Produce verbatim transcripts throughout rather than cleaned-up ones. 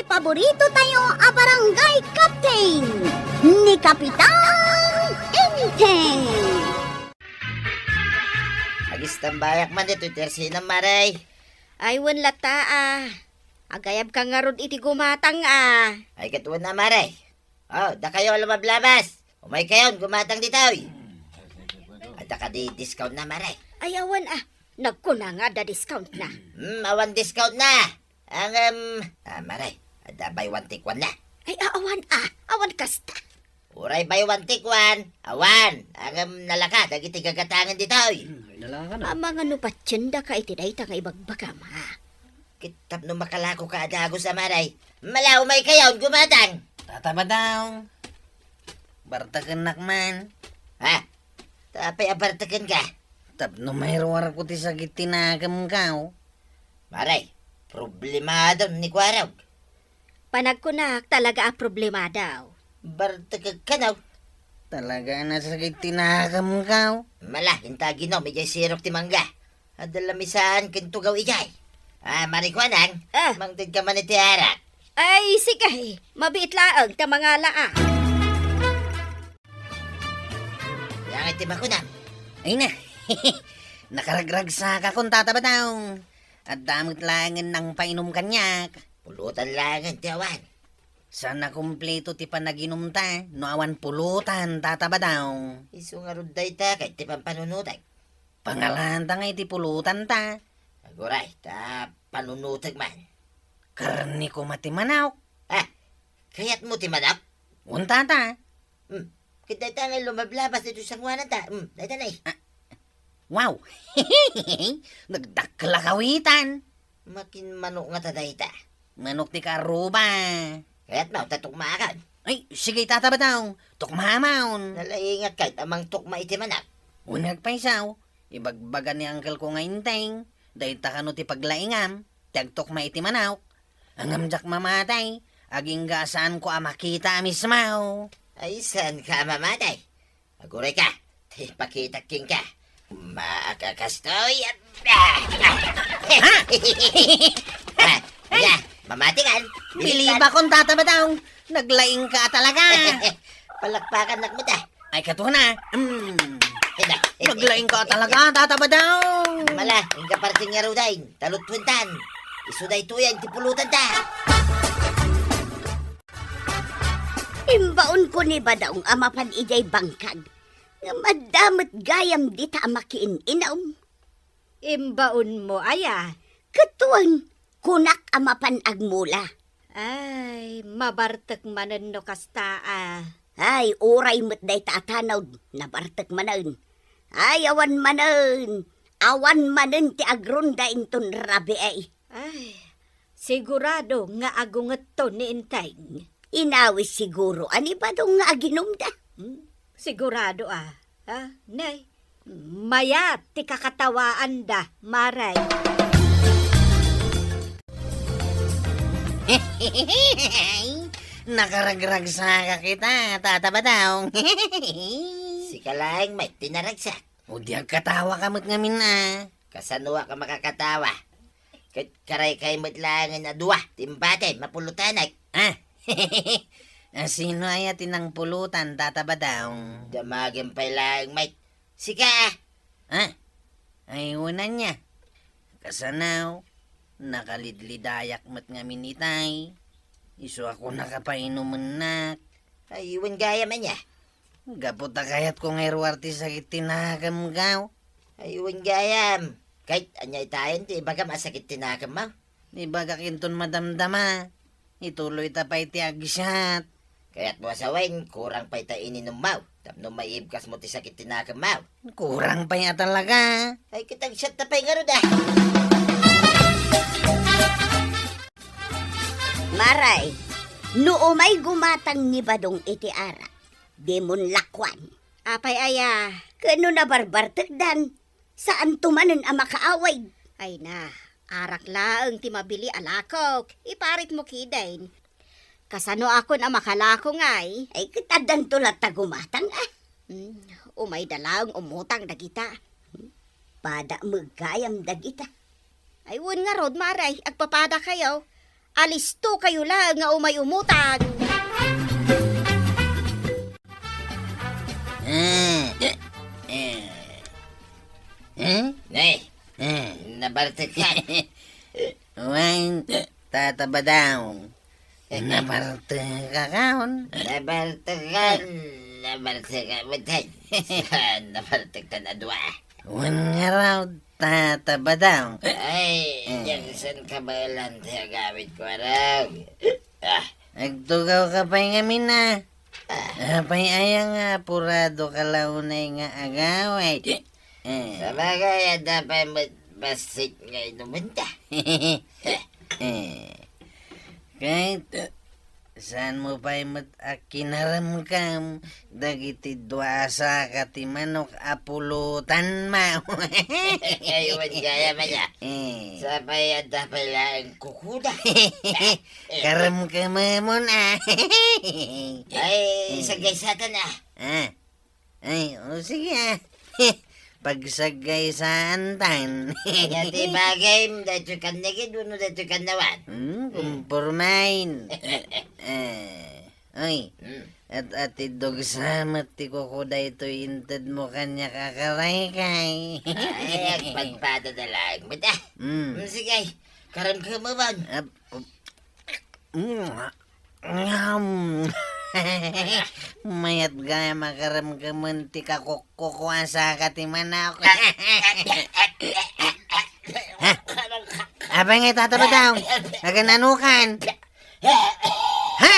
Paborito tayo a barangay captain, ni Kapitan Enteng. Agistambayak man ditoy tersinam, Mare. Ay, wen latta, a. Agayabka ngarud iti gumatang, a. Ay, ket wen a, Mare. O, dakayo a lumablabas. Umaykayon, gumatang ditoy. Adda kadi discount na, Mare? Ay, awan, a. Nagkuna nga adda discount na. Hmm, awan discount na. Ngem, a, Mare, adda buy one take one na. Ay, a-, awan, a. Awan kasta. Uray buy one take one, awan. Ngem nalaka dagiti gagatangen ditoy. Hmm, ay, nalaka na. Amangan no patiendaka iti dayta nga ibagbagam, a. Ket tapno makalakoka a dagus a, Mare. Mala, umaykayon, gumatang. Tata Badong. Bartekennak man. Ha? Apay a bartekenka? Tapno mairuarko ti sakit ti nakemko. Mare, problemadam ni Kuarog. Panagkunak, talaga a problemadaw. Bartekek kano? Talaga a nasakit ti nakemko. Mala, inta aginom idiay sirok ti mangga. Adda lamisaan ken tugaw idiay. A, Mare Kuanang, a, mangtedka man iti arak. Ay, sige. Mabiit laeng ta mangala, a. Yan ti makunam. Ay na. Nakaragragsakakon, Tata Badong. Adda met laengen nangpainom kaniak. Pulutan laengen ti awan. Saan a kumpleto ti panaginumta no awan pulutan, Tata Badong. Isu ngarud dayta ket ti pampanunotek. Pangalanta nga iti pulotanta. Aguray, ta panunotek man. Karne koma ti manok. A, kayatmo ti manok? Wen, Tata. Hmm. Ket dayta ngay lumablabas ditoy sangoananta. Hmm, dayta nay. A, wow! Nagdakkel a kawitan. Makin manok ngata dayta? Manok ti kaarruba. Kayatmo ta tukmaakon? Ay, sige, Tata Badong. Tukmaamon. Nalaingak kayat a mangtukma iti manok. Wen, agpayso. Ibagbaga ni uncle-ko nga Enteng, dayta kano ti paglaingam, ti agtukma iti manok. Ngem diak mamatay, agingga a saanko a makita a mismo. Ay, saanka a mamatay? Agurayka, ta ipakitak kenka. Maakakastoy. Ha? A, ya, mamati kan? Bilibakon, Tata Badong. Naglaingka talaga. Palakpakannak met, a. Ay, kaduana. Mm. Naglaingka talaga, Tata Badong. Mala, inka parting nga rudain, talutwentan. Isu daytoyen ti pulotanta. Imbaonko ni Badong a mapan idiay bangkag. Ngem adda met gayam dita a makiin-inom. Imbaonmo aya? Ket wen, kunak a mapan agmula. Ay, mabartek manen no kasta a. Ay, uray met dayta a tanod, nabartek manen. Ay, awan manen, awan manen ti agrunda inton rabii. Ay, sigurado nga agungetto ni Enteng. Inawis siguro a ni Badong nga aginumda. Hmm? Sigurado a. A, nay, mayat ti kakatawaanda, Mare. Nakaragragsaka kita, Tata Badong. Sika laeng met ti naragsak. O, di agkatawaka met ngamin a. Kasanoak a makakatawa? Ket karaykay met laengen a dua ti imbati, mapulutanak. A? A, sino aya ti nangpulutan, Tata Badong? Damagem pay laeng met. Sika a. A? Ay, wen ania. Kasano, nakalidlidayak met ngamin itay. Isu a kunaka painumennak. Ay, wen gayam ania. Gapu ta kayatko nga iruar ti sakit ti nakemko. Ay, wen gayam. Ket ania itayen ti ibagam a sakit ti nakemmo? Ibagak inton madamdama. Ituloyta pay ti agsiat. Kayatmo a sawen, kurang pay ta ininummo. Tapno maibkasmo ti sakit ti nakemmo. Kurang pay a talaga. Ay, ket agsiatta pay ngarud a. Mare, no umay gumatang ni Badong iti arak, dimon lakuan. Apay aya? Ket no nabarbartekdan, saanto manen a makaawid. Ay na, arak laeng ti mabili a lakok. Iparitmo kiden. Kasanoakon a makalako ngay? Ay, ket addanto latta gumatang a. Hmm, umayda laeng umutang dagita. Pada met gayam dagita. Ay, wen ngarud, Mare, agpapadakayo. Alistokayo laeng nga umay umutang. Eh, eh, eh? Nay, eh, nabartek ka. Wen, Tata Badong. Nabartek ka kaon? Nabartek ka, nabartek ka, batay. Nabartek ka na dua. Wen ngarud, Tata Badong. Ay, eh, diak saan kabaelan ti agawid ko, arog. Ah. Agtugaw ka pay ngamin, a. Ah. Apay aya nga apurado ka la unay nga agawid? Eh. Sabagay, adda pay met bassit nga inumenta. Eh. Ket, saanmo pay met a kinaremkem dagiti dua a saka ti manok a pulotanmo? Ay, wen gayam aya. Eh. Sapay adda pay laeng kukuda. Eh. Karemkememon, a. Ay, eh, saggaysatan, a. Ah. Ay, o sige, a. Pagsaggaysaan tan. Ania ti bagay, daytoy kannigid wenno daytoy kannawan? Hmm, kumpormain. Eh, oy, hmm, at ati dugsa met ti kuko daytoy intedmo kaniak a karaykay. Ay, agpadpadada laeng met, a. Hmm. Hmm, sige, karemkememon. Ap-, ap-, mm. Ngam. Mayat gayam a karemkemen ti kakukkuko a saka ti manok. Ha? Apay ngay, Tata Badong? Agananukan? Ha?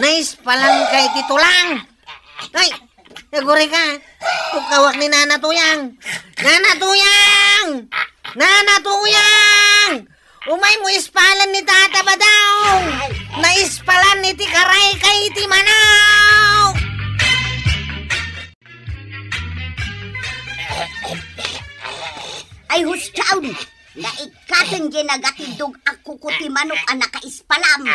Naispalanka iti tulang? Ay! Nagurayka. Kukkawak ni Nana Tuyang. Nana Tuyang! Nana Tuyang! Umaymo ispalan ni Tata Badong! Naispalan iti karaykay iti manok! Ay, hustaon! Naikkaten diay nagatiddog a kuko ti manok a nakaispalam.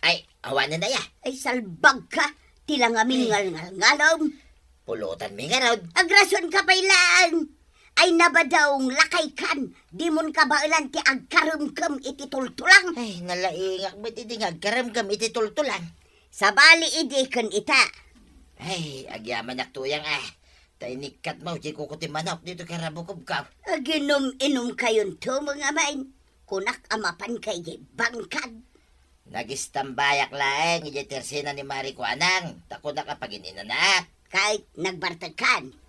Ay, awanen aya. Ay, salbagka! Ti la ngamin ngalngalngalem. Pulotanmi ngarud. Agrasionka pay laeng. Ay, Nabadong, lakaykan, dimon kabaelan ti agkaremkem iti tultulang. Ay, nalaingak met idi nga agkaremkem iti tultulang. Sabali idi ken ita. Ay, agyamanak Tuyang, a. Ta inikkatmo diay kuko ti manok ditoy karabukobko. Aginum-inumkayonto, nga main. Kunak a mapanka idiay bangkag. Nagistambayak laeng idiay tersina ni Mari Kuanang, ta kunak a pagin-inanaak. Ket nagbartekkan.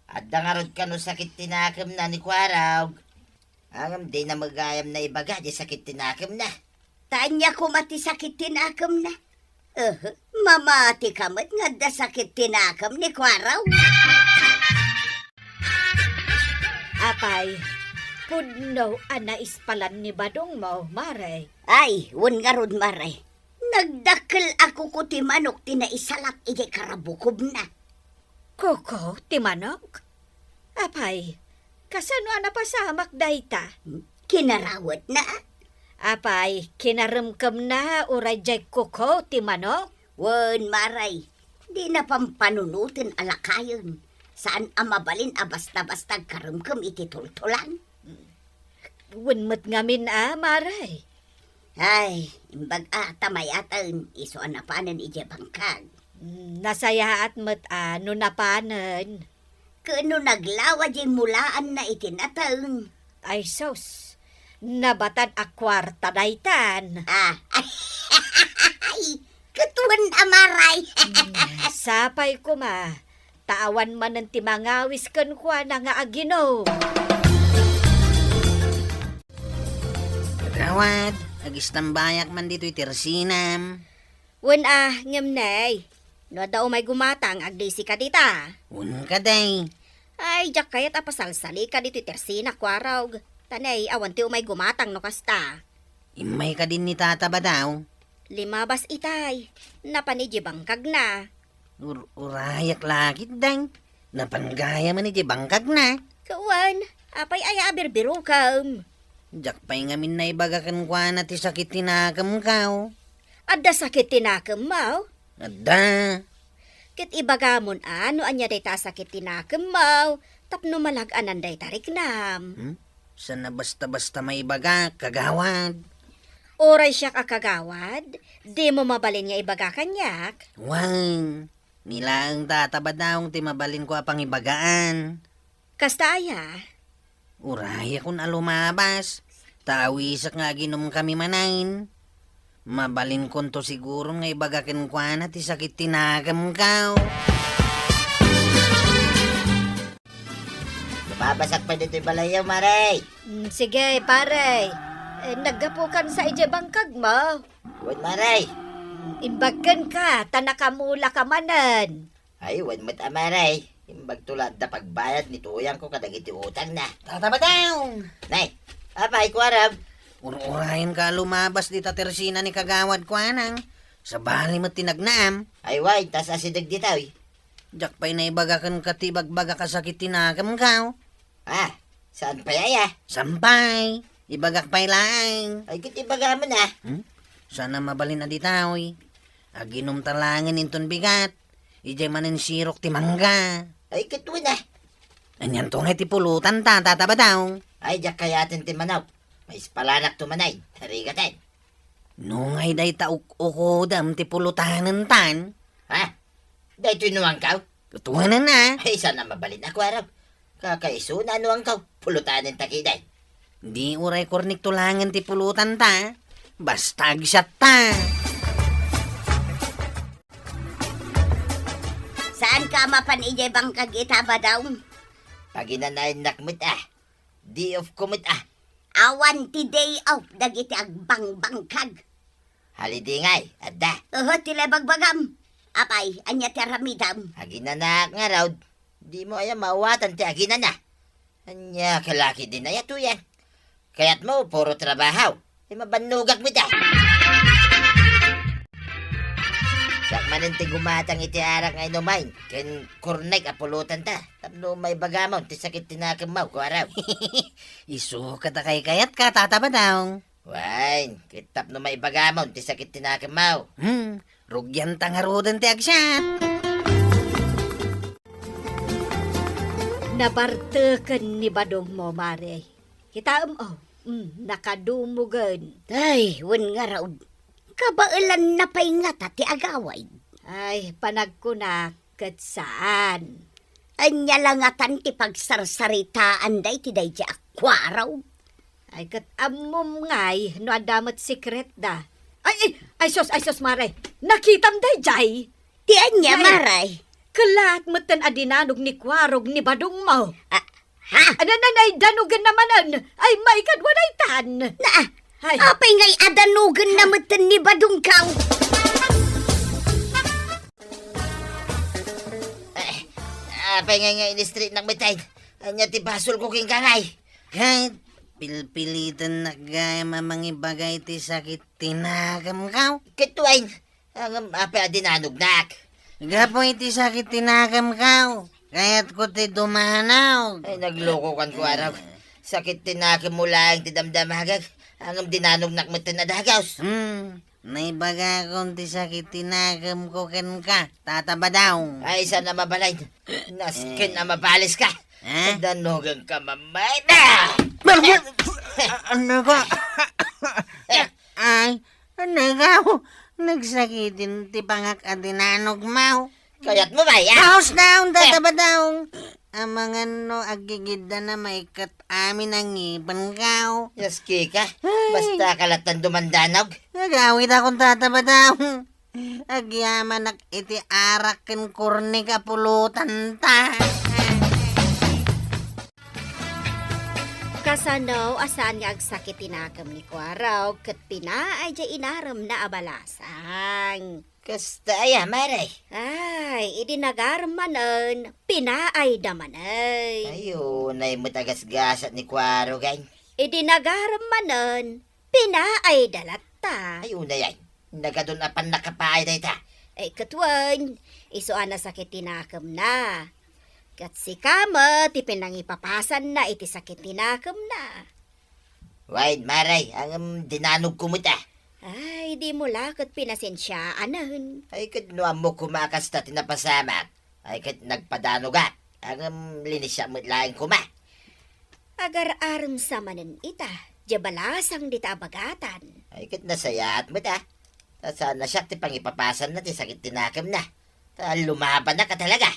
Adda ngarud kano sakit ti nakemna ni Kuarog. Ngem dina met gayam naibaga diay sakit ti nakemna. Ta ania koma ti sakit ti nakemna? Ehe, mamatika met nga adda sakit ti nakem ni Kuarog. Apay, pudno a naispalan ni Badongmo, Mare? Ay, wen ngarud, Mare. Nagdakkel a kuko ti manok ti naisalat idiay karabukobna. Kuko ti manok? Apay, kasano a napasamak dayta? Kinarawetna. Apay, kinaremkemna uray diay kuko ti manok? Wen, Mare, dina pampanunoten a lakayen. Saan a mabalin a basta-basta agkaremkem iti tultulang. Wen met ngamin a, Mare. Ay, imbag a ta mayaten, isu a napanen idiay bangkag. Mm, nasayaat met a no napanen. Ken no naglawa diay mulaanna iti nateng. Ay sus, nabatad a kuarta daytan. Ah, ay, ket wen a, Mare. Mm, sapay koma, ta awan manen ti mangawis kenkuana nga aginum. Gawad, agistambayak man ditoy tersinam. Wen a, ngem ne, no adda umay gumatang, agdisika dita. Wen kadi. Ay, diak kayat a pasalsalika ditoy tersina, Kuarog. Ta ne, awan ti umay gumatang no kasta. Immay kadi ni Tata Badaw? Limabas itay. Napan idiay bangkagna. Ur-, urayak la ketdin. Napan gayam idiay bangkagna. Wen, apay aya a birbirukem? Diak pay ngamin naibaga kenkuana ti sakit ti nakemko. Adda sakit ti nakemmo? Adda. Ket ibagamon a no ania dayta a sakit ti nakemmo tapno malag-anan dayta riknam. Hmm? Saan a basta-basta maibaga, kagawad. Uray siak a kagawad, dimo mabalin nga ibaga kaniak? Wen, ni laeng Tata Badaong ti mabalinko a pangibagaan. Kasta aya? Urayakon a lumabas, ta awisak nga aginumkami manen. Mabalinkonto siguron nga ibaga kenkuana ti sakit ti nakemko. Lumabasak pay ditoy balayyo, Mare. Mm, sige, pare. Eh, naggapukansa idiay bangkagmo? Wen, Mare. Imbag kenka, ta nakamulaka manen. Ay, wen met a, Mare. Imbagto la adda pagbayad ni tuyangko kadagiti utangna. Tata Badaong! Nay, apay, kuarog? Ur-urayenka a lumabas dita tersina ni kagawad kuanang. Sabali met ti nagnaam. Ay, wen, ta asideg ditoy. Diak pay naibaga kenka ti ibagbagak a sakit ti nakemko. Ah, saan pay aya? Saan pay? Ibagak pay laeng. Ay, ket ibagam a. Hmm? Saan a mabalin a ditoy. Aginumta laengen inton bigat. Idiay manen sirok ti mangga. Ay, ket wen a. Anianto ngay ti pulotanta, Tata Badaong? Ay, diak kayaten ti manok. Maispalanak to manen. Tarigaten. No ngay dayta uk-ukodem ti pulotanentan? Ha? Daytoy nuangko? Tutuanan na. Ay, saan a mabalin a kuarog. Kakaisuna a nuangko, pulotanen ta kiden. Di uray kornik to laengen ti pulotanta. Basta agsiatta. Saanka a mapan idiay bangkag ita, Badaong? Paginanaennak met a. Day off ko met a. Awan ti day off dagiti agbangbangkag. Holiday ngay, adda. Oho, ti la ibagbagam. Apay, ania ti aramidem? Aginanaak ngarud. Dimo aya maawatan ti aginana? Ania, kalaki din aya tuyan. Kayatmo, puro trabaho. Ay, mabannogak met a. Siak manen ti gumatang iti arak nga inumen, ken kornek a pulotanta. Tapno maibagamon ti sakit ti nakemmo, kuarog. Isu ket a kaykayatka, Tata Badaong. Wen, ket tapno maibagamon ti sakit ti nakemmo. Hmm, rugianta ngaruden ti agsiat. Nabarteken ni Badongmo, Mare. Kitaem, oh, mm, nakadumogen. Ay, wen ngarud. Kabaelanna pay ngata ti agawid. Ay, panagkunak, ket saan. Ania la ngatan ti pagsarsaritaanda iti daydiay a kuarog? Ay, ket ammom ngay no adda met sekretda. Ay, ay, ay sus, ay sus, Mare. Nakitam daydiay? Ti ania, Ay, Mare? Kellaat metten a dinanog ni kuarog ni Badongmo. Ah, ha? Ananay danogenna manen. Ay, maikadua daytan. Na, Ay. Apay ngay a danogenna metten ni Badongko? Eh, apay ngay nga in-straight-nak metten? Ania ti basolko kenka ngay? Ket pilpilitennak gayam a mangibaga iti sakit ti nakemko. Ket wen, ngem apay a dinanognak? Gapu iti sakit ti nakemko, kayatko ti dumanog. Ay, naglokokan, kuarog. Sakit ti nakemmo laeng ti damdamagek, ngem dinanognak metten a dagus. Hmm. Naibagakon ti sakit ti nakemko kenka, Tata Badaong. Ay, saan a mabalin. Nasken a mabaliska. Eh? Danogenka mamay. Ano ka? Eh. Ay, ano ka? Nagsakiten ti pangak a dinanogmo. Kayatmo ba, ya? House down, Tata Badaong. Amangan no aggigidda na maiket amin a ngipenko. Yes, Kika. Ay. Basta kalatan dumandanog. Nagawid akon, Tata Badaong. Agyamanak iti arak ken kornek a pulotanta. Kasano a saan nga agsakit ti nakem ni Kuarog ket pinaay diay inaremna a balasang? Kasta aya, Mare? Ay, idi nagarem manen, pinaayda manen. Ay, unay met a gasgasat ni Kuarog, ay. Idi nagarem manen, pinaayda latta. Ay, unay, ay. Nagadun a pannakapaay dayta. Ay, ket wen, isu a nasakit ti nakemna. Ket sika met ti pinangipapasanna iti sakit ti nakemna. Wen, Mare, ngem dinanogko met a. Ay, dimo la ket pinasensiaanen. Ay, ket no ammok koma a kasta ti napasamak, ay, ket nagpadanogak. Ngem linisiak met laeng koma. Agar-arem sa manen ita. Diay balasang dita a bagatan. Ay, ket nasayaat met, a. Ta saan a siak ti pangipapasanna ti sakit ti nakemna. Ta lumabannak a talaga.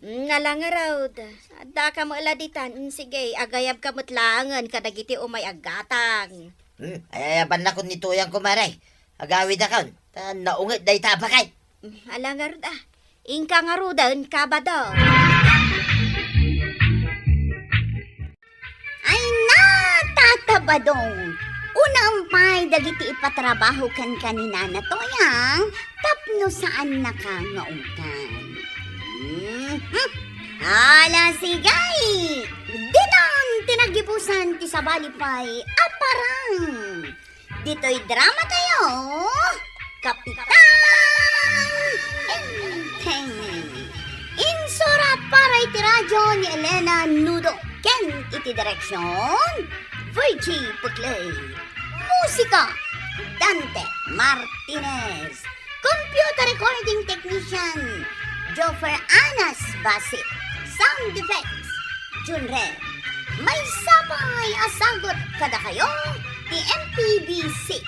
Mm, ala ngarud. Addaka met la ditan. Mm, sige, agayabka met laengen kadagiti umay a gatang. Hmm, ay-ayabannak ni Tuyang, kumare. Agawidakon. Ta naunget dayta a baket. Mm, ala ngarud, a. Inka ngaruden, kabado. Ay, natattabadong! Unaem pay dagiti ipatrabaho kenka ni Nana Toyang tapno saannaka nga ungtan. Mhm. Ala, sige! Ditan ti naggibusan ti sabali pay a parang. Ditoy drama tayo, Kapitan Enteng. Insurat para iti radyo ni Elena Nudo ken iti direksyon, Virgie Puclay. Musika, Dante Martinez. Computer recording technician, Joffer Anas Basit. Sound effects, Junre. Maysa pay a sagut kadakayo ti M P B C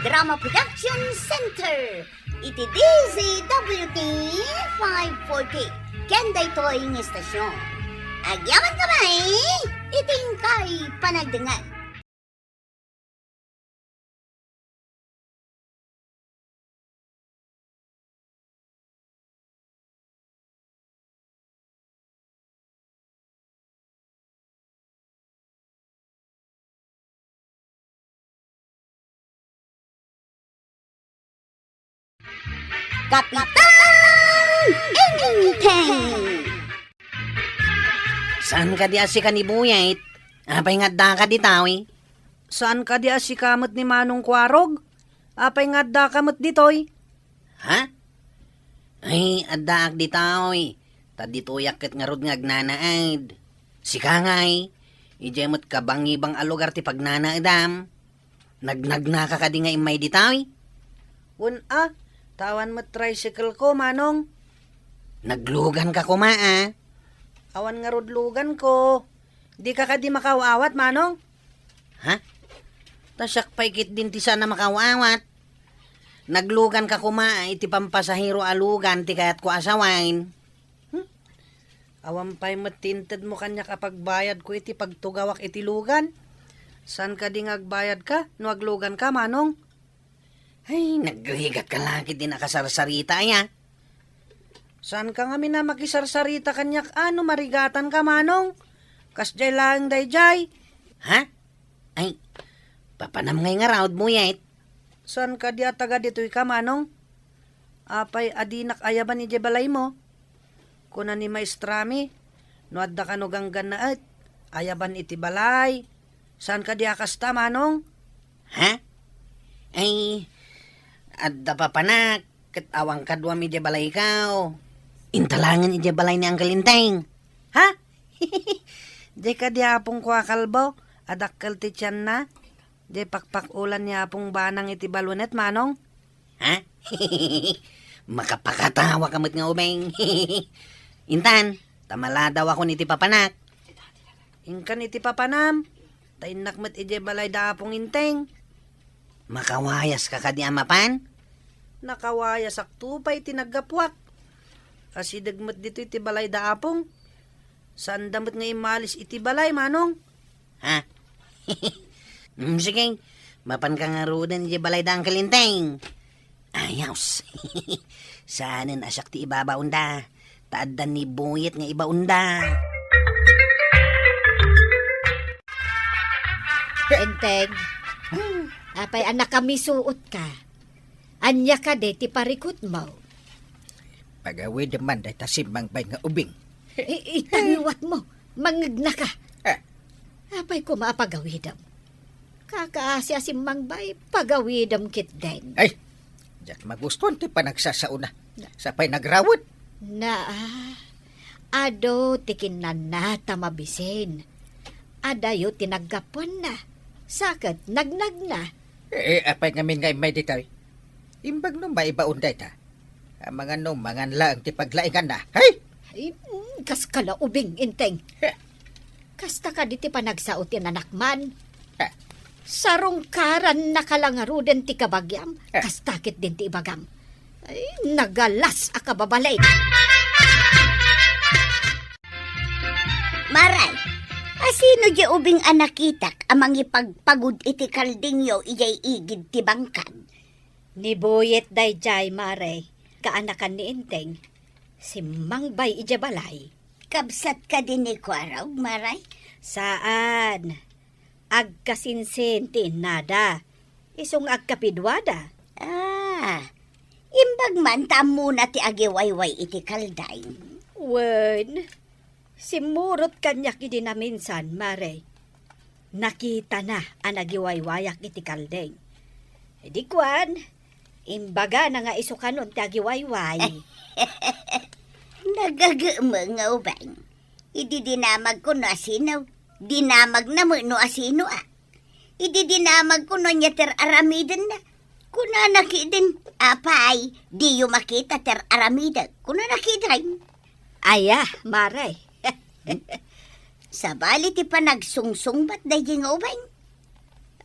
Drama Production Center iti D Z W T five forty ken daytoy nga istasyon. Agyamankami iti inkay panagdengngeg. Kapitan Enteng! Saan kadi a sika ni Buyet? Apay nga addaka ditoy? Saan kadi a sika met ni Manong Kuarog? Apay nga addaka met ditoy? Ha? Ay, addaak ditoy. Ta ditoyak ket ngarud nga agnanaed. Sika ngay, idiay met kabangibang a lugar ti pagnanaedam. Nagnagnaka kadi nga immay ditoy? Wen a, ta awan met tricycle ko, Manong. Nagluganka koma, a. Awan ngarud luganko. Dika kadi makaaw-awat, Manong? Ha? Ta siak pay ketdin ti saan a makaaw-awat. Nagluganka koma iti pampasahero a lugan ti kayatko a sawen. Hmm? Awan pay met ti intedmo kaniak a pagbayadko iti pagtugawak iti lugan. Saan kadi nga agbayadka no agluganka, Manong? Ay, nagrigatka la ketdin a kasarsarita, aya. Saanka ngamin a makisarsarita kaniak a no marigatanka, Manong? Kasdiay laeng daydiay. Ha? Ay, papanam ngay ngarud, Buyet? Saan kadi a taga ditoy ka, Manong? Apay a dinak ayaban idiay balaymo? Kuna ni maestrami, no adda kano ganggannaet, ayaban iti balay. Saan kadi a kasta, Manong? Ha? Ay, adda papanak, ket awan kaduam idiay balayko. Inta laengen idiay balay ni Uncle Enteng. Ha? Diay kadi apongko a kalbo a dakkel ti tianna? Diay pakpak-olan ni Apong Banang iti balwenet, Manong? Ha? Makapakatawaka met nga ubing. Intan, ta maladawakon iti papanak. Inkan iti papanam, ta innak met idiay balay da Apong Enteng. Makawayaska kadi a mapan? Nakawayasak to pay ti naggapuak. Asideg met ditoy ti balay da Apong. Saanda met nga immalis iti balay, Manong. Ha? Mm, sige. Mapanka ngaruden idiay balay da Uncle Enteng. Ayos. Saanen a siak ti ibabaonda. Ta adda ni Buyet nga ibaonda. Enteng, apay a nakamisuotka? Ania kadi ti parikutmo? Pagawidem man dayta simmangbay nga ubing. I-, itang liwatmo, mangegnaka. Eh. Apay koma a pagawidem? Kakaasi a simmangbay, pagawidem ketdin. Ay, diak magustuan ti panagsasaona. Na- Sapay nagrawet. Na, ah, adu ti kinnanna ta mabisin. Adayo ti naggapuanna. Sa ket nagnagna. Eh, apay ngamin nga immay ditoy? Imbag no maibaon dayta. Amangan no mangan laeng ti paglainganna. Hay! Ay, mm, kas ka la ubing, Enteng. Heh. Kasta kadi ti panagsao ti nanakman. Heh. Sarungkarannaka la ngaruden ti kabagiam, Eh. Kasta ketdin ti ibagam. Ay, nagalas a kababalin. Maray, asino diay ubing a nakitak a mangipagpagud iti kaldingyo idiay igid ti bangkag? Ni Buyet daydiay, Maray, kaanakan ni Enteng. Simmangbay idiay balay. Kabsat kadi ni Kuarog, Maray? Saan. Agkasinsin ti innada. Isu nga agkapiduada. Ah, imbag man ta ammona ti agiwayway iti kalding. Wen, simmurot kaniak idi naminsan, Maray. Nakitana a nagiwaywayak iti kalding. Idi kuan, imbagana nga isu kanon ti agiwayway. Nagagemmeng nga ubing. Idi dinamagko no asino, dinamagna met no asino a. Idi dinamagko no ania ti ar-aramidenna. Kunana ketdin, "Apay, diyo makita ti ar-aramidek." Kunana ketdin. Aya, Maray. Sabali ti panagsungsungbat daydi nga ubing.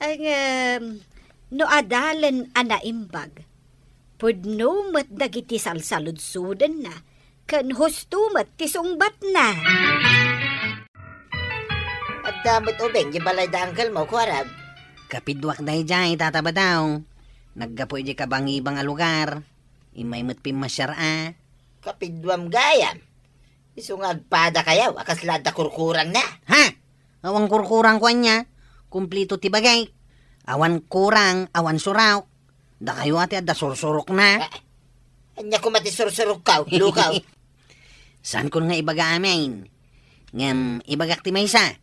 Ay, ngem, no adalen a naimbag, pudno met dagiti salsaludsodenna, ken husto met ti sungbatna. Adda met ubing di balay da angkelmo, Kuarog? Kapiduak daydiay, Tata Badaw. Naggapu idi kabangibang a lugar. Immay met pimmasiar a. Kapiduam gayam. Isu nga agpadakayaw a kasla adda kurkurangna. Ha? Awan kurkurang ko ania? Kumplito ti bagik. Awan kurang, awan surok. Dakayo a ti adda sursurokna. Ah, ania koma ti sursurokkaw, lukaw? Saankon nga ibaga amin. Ngem ibagak ti maysa.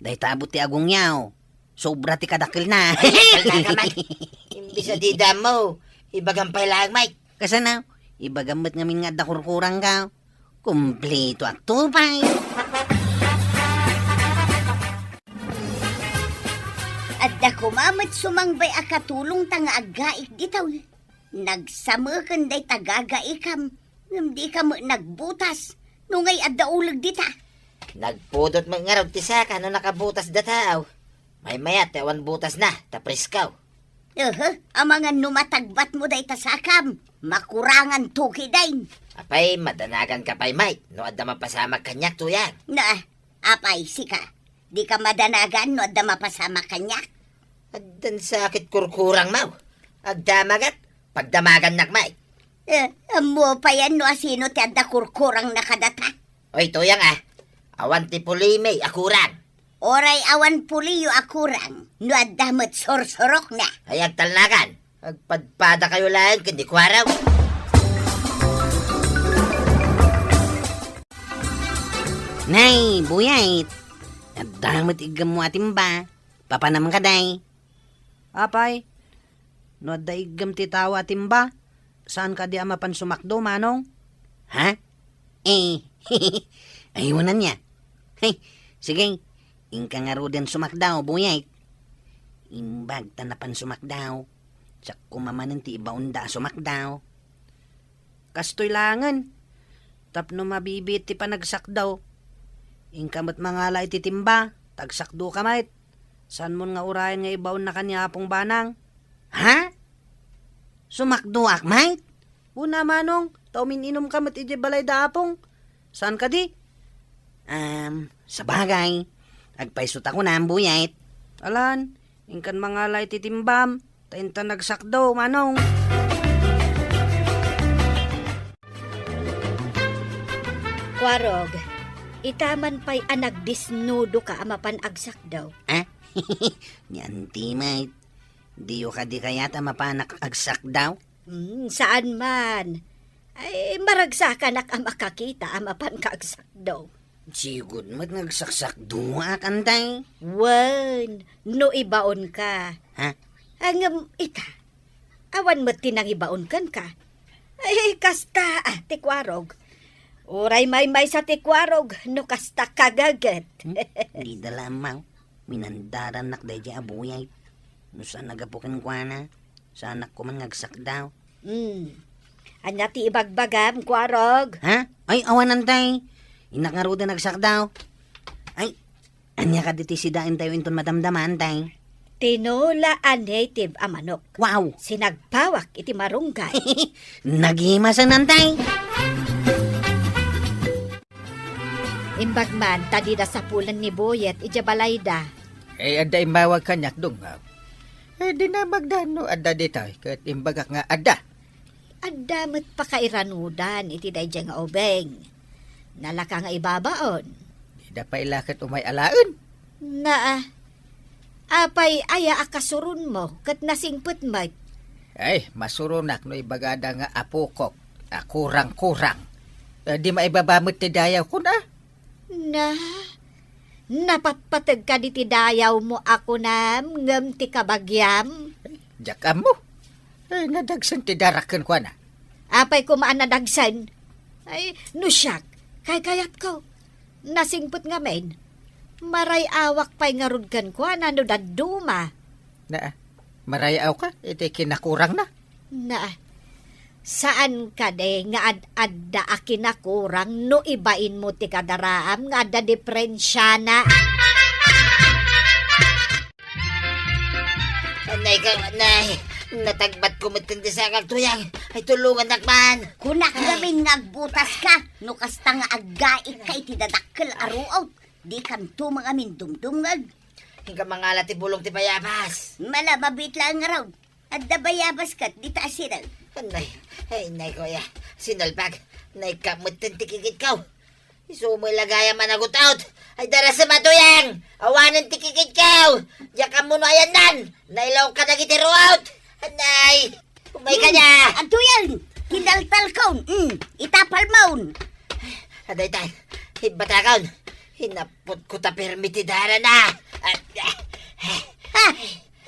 Dayta abut ti agungyaw. Sobra ti kadakkelna. Ay, kalna ka, Mike. Imbis a dida mo, ibagam pay laeng, Mike. Kasano? Ibagam met ngamin nga adda kurkurangka. Kumplito a tupay. Adda koma met sumangbay a katulongta nga aggaik ditoy. Nagsameken dayta gagaikam, ngem dika met nagbutas, no ngay adda uleg dita. Nagpudot met ngarud ti saka no nakabutas dataw. Maymayat ti awan butasna, ta presko. Ehe, amangan no matagbatmo dayta sakam, makurangan to ketdin. Apay, madanaganka pay, Mike, no adda mapasamak kaniak, tuyang. Na, apay, sika, dika madanagan no adda mapasamak kaniak? Addan sakit kurkurangmo. Agdamagak, pagdamagannak, Mike. Eh, ammo payen no asino ti adda kurkurangna kadata? Oy, tuyang a, awan ti pulimi a kurang. Uray awan puliyo a kurang, no adda met sursurokna. Ay, agtalnakan. Agpadpadakayo laeng ken ni Kuarog. Nay, Buyet. Adda met iggemmo a timba. Papanam kadi. Apay, no adda iggem ti tao a timba, saan kadi a mapan sumakdo, Manong? Ha? Eh, aywan ania. Hey, sige, inka ngaruden sumakdo, Buyet. Imbag ta napan sumakdo, siak koma manen ti ibaonda a sumakdo. Kastoy laengen, tapno mabibiit ti panagsakdo. Inka met mangala iti timba, ta agsakdoka met. Saanmon nga urayen nga ibaonnaka ni Apong Banang. Ha? Sumakdoak met? Una, Manong, ta umin-inumka met idiay balay da Apong. Saan kadi? Am, sabagay, agpayso ta kunam, Buyet. Alan, inkan mangala iti timbam, ta intan agsakdo, Manong. Kuarog, ita man pay a nagdisnudoka a mapan agsakdo. Ah? Ni Auntie Mike, diyo kadi kayat a mapanak agsakdo? Hmm, saan man. Ay, maragsakanak a makakita a mapanka agsakdo. Sigud met nga agsaksakdoak, Auntie. Wen, no ibaonka. Ha? Ngem ita, awan met ti nangibaon kenka. Ay, kasta, ah, ti Kuarog. Uray maymaysa ti Kuarog, no kasta kagaget. Hmm? Dida la ammo. Minandarannak daydiay a Buyet. No saan a gapu kenkuana, saanak koman nga agsakdo. Hmm. Ania ti ibagbagam, Kuarog? Ha? Ay, awan, Auntie. Innak ngaruden agsakdo. Ay, ania kadi ti sidaentayo inton madamdama, Auntie? Tinola a native a manok. Wow! Sinagpawak iti marunggay. Nagimasen, Antay. Imbag man ta dida sapulen ni Boyet idiay balayda. Eh, adda immawag kaniak, Dungag. Eh, dinamagda no adda ditoy, ket imbagak nga adda. Adda met pakairanudan iti daydiay nga ubing. Nalaka nga ibabaon. Dida pay la ket umay alaen. Naa. Apay aya a kasuronmo ket nasingpet met? Ay, masuronak no ibagada nga apokok a kurang-kurang. Eh, di maibaba met ti dayawkon, a? Na, napatpateg kadi ti dayawmo a kunam ngem ti kabagiam? Diak ammo. Eh, nadagsen ti darak kenkuana. Apay koma a nadagsen? Ay, no siak, kaykayatko. Nasingpet ngamin. Maray-awak pay ngarud kenkuana no dadduma. Naa, maray-awka iti kinakurangna? Naa, saan kadi nga ad-adda a kinakurang no ibainmo ti kadaraam nga adda diperensiana? Nay, ka-, nay, natagbatko met ti sakak, Tuyang. Ay, tulongannak man. Kunak ngamin nga agbutaska, no kasta nga aggaikka iti dadakkel a ruot, dikanto mangamin dumdumngeg. Inka mangala ti bulong ti bayabas. Mala, mabiit laeng ngarud. Adda bayabas ket dita a sideg. Nay, ay, nay, kuya. Sinalbag. Nay, kametten ti kikitko. Isu met la gayam a nagut-ot. Ay, darasem a Tuyang! Awanen ti kikitko! Diak ammo no ayandan! Nailaw ka dagiti ruot! Anay! Umay ka dia! Anto yan? Kinaltalkon! Mm, itapalmon! Adaytan, ibbatakon! Hinapot ko ta permi ti darana! Ah, ah, Ah!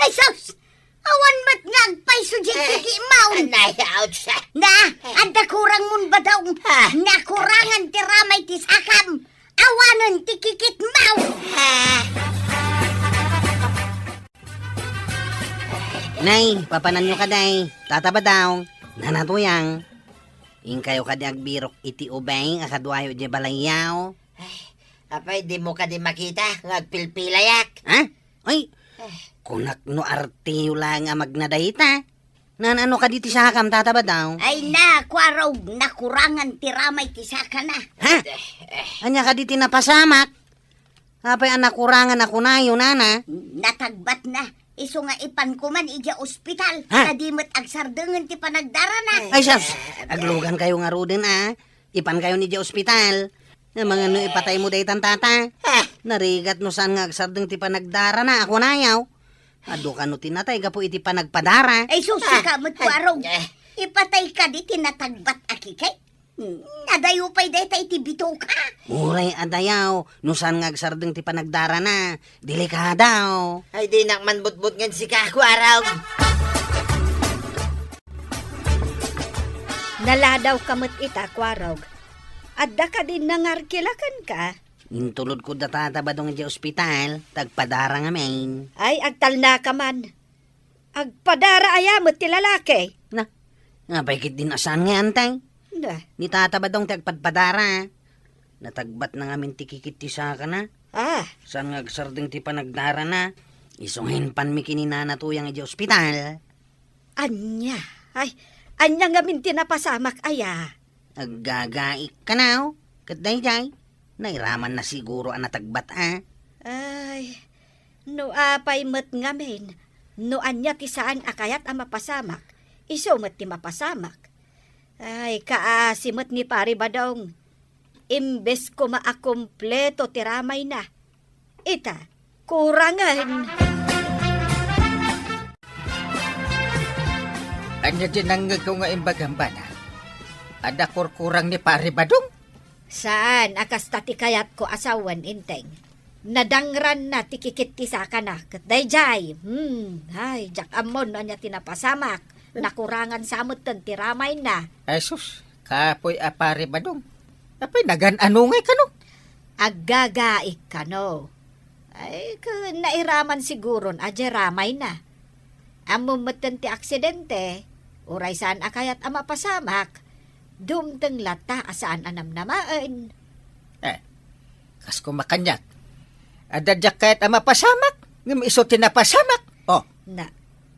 Ay, sus! Awan met nga agpayso diay Eh, kikimon. Anay, ouch! Na, adda kurangmon, Badong. Ah. Nakurangan ti ramay ti sakam. Awanen ti kikitmo. Ah. Nay, papananyo kadi, Tata Badong, Nana Tuyang. Inkayo kadi agbirok iti ubing a kaduayo idiay balayyo? Ay, apay, dimo kadi makita nga agpilpilayak? Ha? Ay, kunak no arteyo laeng a magna dayta. Naan-ano kadi ti sakam, Tata Badong? Ay na, Kuarog, nakurangan ti ramay ti sakana. Ha? Ania kadi ti napasamak? Apay a nakurangan a kunayo, nana? Natagbatna. Isu nga ipanko man idiay ospital. Ha? Ta di met agsardengen ti panagdarana. Ay, sus! Aglugankayo ngaruden, a. Ipankayon idiay ospital. Nga mangano ipataymo daytan, tata? Ah. Narigat no saan nga agsardeng ti panagdarana a kunayo. Adu kano ti natay gapu iti panagpadara. Ay, sus, sika met, Kuarog. Ah. Ipatay kadi ti natagbat a kikay? Hmm, nadayo pay dayta iti bitoka. Uray a dayaw, no saan nga agsardeng ti panagdarana. Delikado. Ay, dinak man butbutngen sika, Kuarog. Naladawka met ita, Kuarog. Adda kadi nangarkila kenka? Intulodko da Tata Badong idiay ospital, ta agpadara ngamin. Ay, agtalnaka man. Agpadara aya met ti lalaki? Na, apay ketdin a saan nga, Antay? Na. Ni Tata Badong ti agpadpadara. Natagbatna ngamin ti kikit ti sakana. Ah. Saan nga agsardeng ti panagdarana. Isu nga impanmi ken ni Nana Tuyang idiay ospital. Ania? Ay, ania ngamin ti napasamak aya? Aggagaik kano, ket daydiay, nairamanna siguro a natagbat a. Ay, no apay met ngamin, no ania ti saan a kayat a mapasamak, isu met ti mapasamak. Ay, kaasi met ni Pari Badong. Imbes koma a kompleto ti ramayna, ita, kurangen. Ania ti nangngegko nga imbagam, bana? Adda kurkurang ni Pari Badong? Saan a kasta ti kayatko a sawen, Enteng. Nadangranna ti kikit ti sakana, ket daydiay, hmm, ay, diak ammo no ania ti napasamak, nakurangan sa metten ti ramayna. Ay sus, kapoy a Pari Badong. Apay, nagan-ano ngay kano? Aggagaik kano. Ay, ken nairaman siguron a diay ramayna. Ammo metten ti aksidente, uray saan a kayat a mapasamak, dumteng latta a saan a namnamaen. Eh, kas koma kaniak, adda diak kayat a mapasamak, ngem isu ti napasamak. Na,